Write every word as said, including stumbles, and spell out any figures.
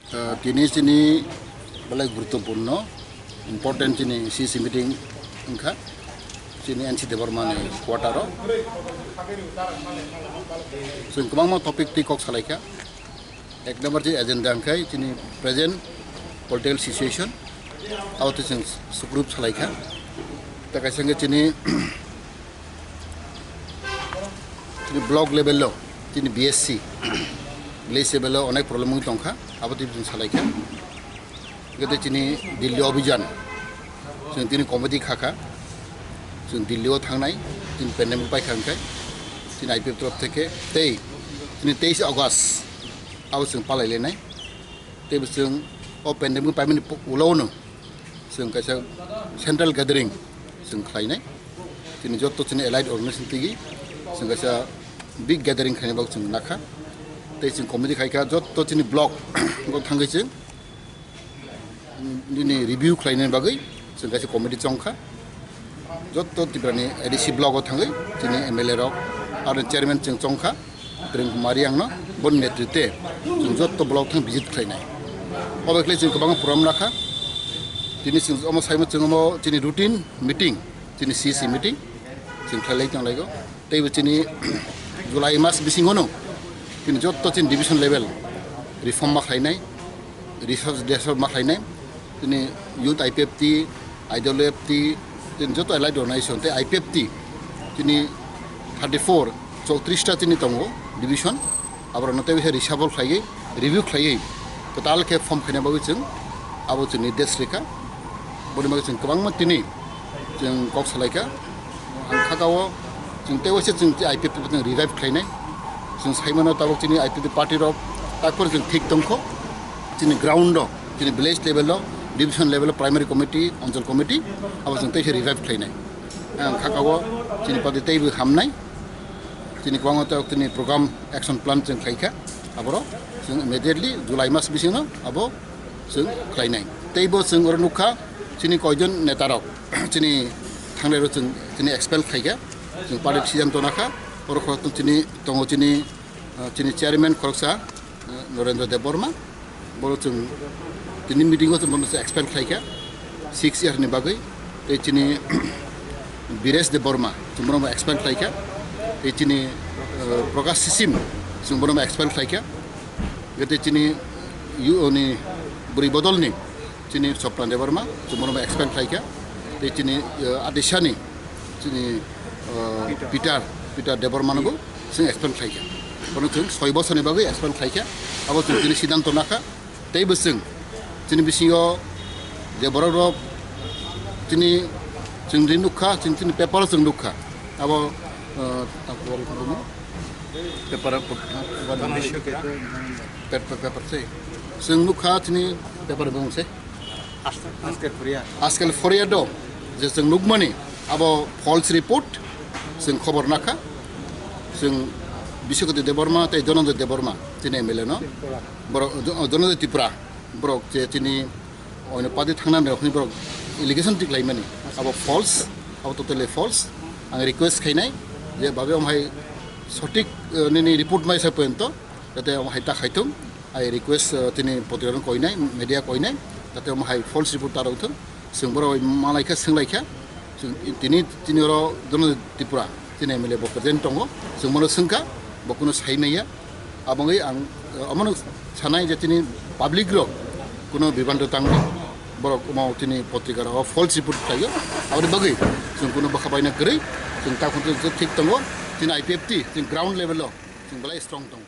Ah, tini chini belai guruttopurno, important chini C C meeting wngkha, chini N C Debbarma ni quarter o. Chwng kwbangma topic twi kok salaikha. Ek number chini agenda wngkha chini present political situation, abo twi chwng sugrup salaikha. Tei kaisa wngkha chini Chini block level o, chini B S C, village level o onek problem wngwi tongkha, abo twi chwng salaikha. Hwnkhe tei chini Delhi Abhijan, chwng tini committee khakha, chwng Delhi o thangnai, chini pandemic paikha hwnkhe, chini I P F torof theke tei chini teis August abo chwng palailainai. Tei bo chwng o pandemic paimani ulo no chwng kaisa central gathering chwng khlainai. Chini jotto chini allied organization tigi chwng kaisa big gathering khaina bagwi chwng nakha. Tei chwng committee khaikha jotto chini block o thangwi chwng nini review khlaina bagwi chwng kaisa committee chongkha. Jotto Tripura ni A D C block o thangwi chini M L A rok aro chairman chwng chongkha. Prem Kumar Riang no boni netritwe chwng jotto block thang visit khlainai. Obo khlai chwng kwbangma program rakha. Tini chwng omo saimano chwng omo chini routine meeting, chini C C meeting chwng khlailai tonglaio. Teibo chini July mas bisingo no chini jotto chini division level reform ma khlainai, research, research ma khlainai. Chini youth I P F T, I W F T, chini joto allied organization tei I P F T, chini thirty four, chowtris ta chini tongo division, aborokno tei bisa reshuffle khlaiwi, review khlaiwi, kwtal khe form khaina bagwi chwng abo chwng nirdesh rikha. Boni bagwi chwng kwbangma tini chwng kok salaikha. Ang kha o chwng tei waisa chwng I P F T bo chwng revive khlainai. Chwng saimano tabuk chini I P F T party rok takphuru chwng thik tongkho. Chini ground o, chini village level o, division level o, primary committee, anchal committee, abo chwng teisa revive khlainai. Ang kha o chini party teibo hamnai. Chini kwbangma tabuk chini program action plan chwng khlaikha. Aborok chwng immediately July mas bisingo abo chwng khlainai. Teibo chwng oro nukha chini koijon netarok chini thangnai rok chwng chini expel khaikha. Chwng party siddhanto nakha. Oro khorokthum chini tongo chini, ah, chini chairman khoroksa, ah, Narendra Debbarma. Boro chwng tini meeting o chwng bono expel khlaikha six year ni bagwi. Tei chini Biresh Debbarma chwng bono expel khlaikha. Tei chini, ah, Prakash Sisim chwng bono expel khlaikha. Tei chini U O ni bwrwi bodol ni chini Sopna Debbarma chwng bono expel khlaikha. Tei chini, ah, Adisani chini, ah, Peter, Peter Debbarma no bo chwng expel khlaikha. Bono chwng soi bosor ni bagwi expel khlaikha. Abo chwng chini siddhanto nakha. Tei bo chwng chini bisingo je borok rok chini chwng ri nukha, chini, chini paper o chwng nukha. Abo, ah, paper, paper, paper se. Chwng nukha chini paper bung se. Askel Foria. Askel Foria do, je chwng nukmani, abo false report, chwng khobor nakha, chwng Biswakoti Debbarma tei Dhananjay Debbarma, chini M L A no, borok, Dhananjay Tripura, borok je chini oino party thangnani rokni borok allegation tik laimani, abo false, abo totally false. Ang request khainai, je babe omhai sotik, eh, nini report mai sa poyonto, jate omhai ta khaithung. I request, uh, tini potrika rok koinai, media koinai, jate omo hai false report ta rok thung. Chwng borok bai malaikha, swnglaikha. Chwng tini, tini oro Dhananjay Tripura, tini M L A bo present tongo. Chwng bono swngkha, bo kuno sai maya. Aboni ang, uh, omono sanai je tini public rok kuno bibhanto tangwi borok omo tini potrika rok false report khlaio. Aboni bagwi chwng kuno bwkha baina kwrwi, chwng ta khuntu thik tongo. Tini I P F T, tini ground level o chwng belai strong tongo.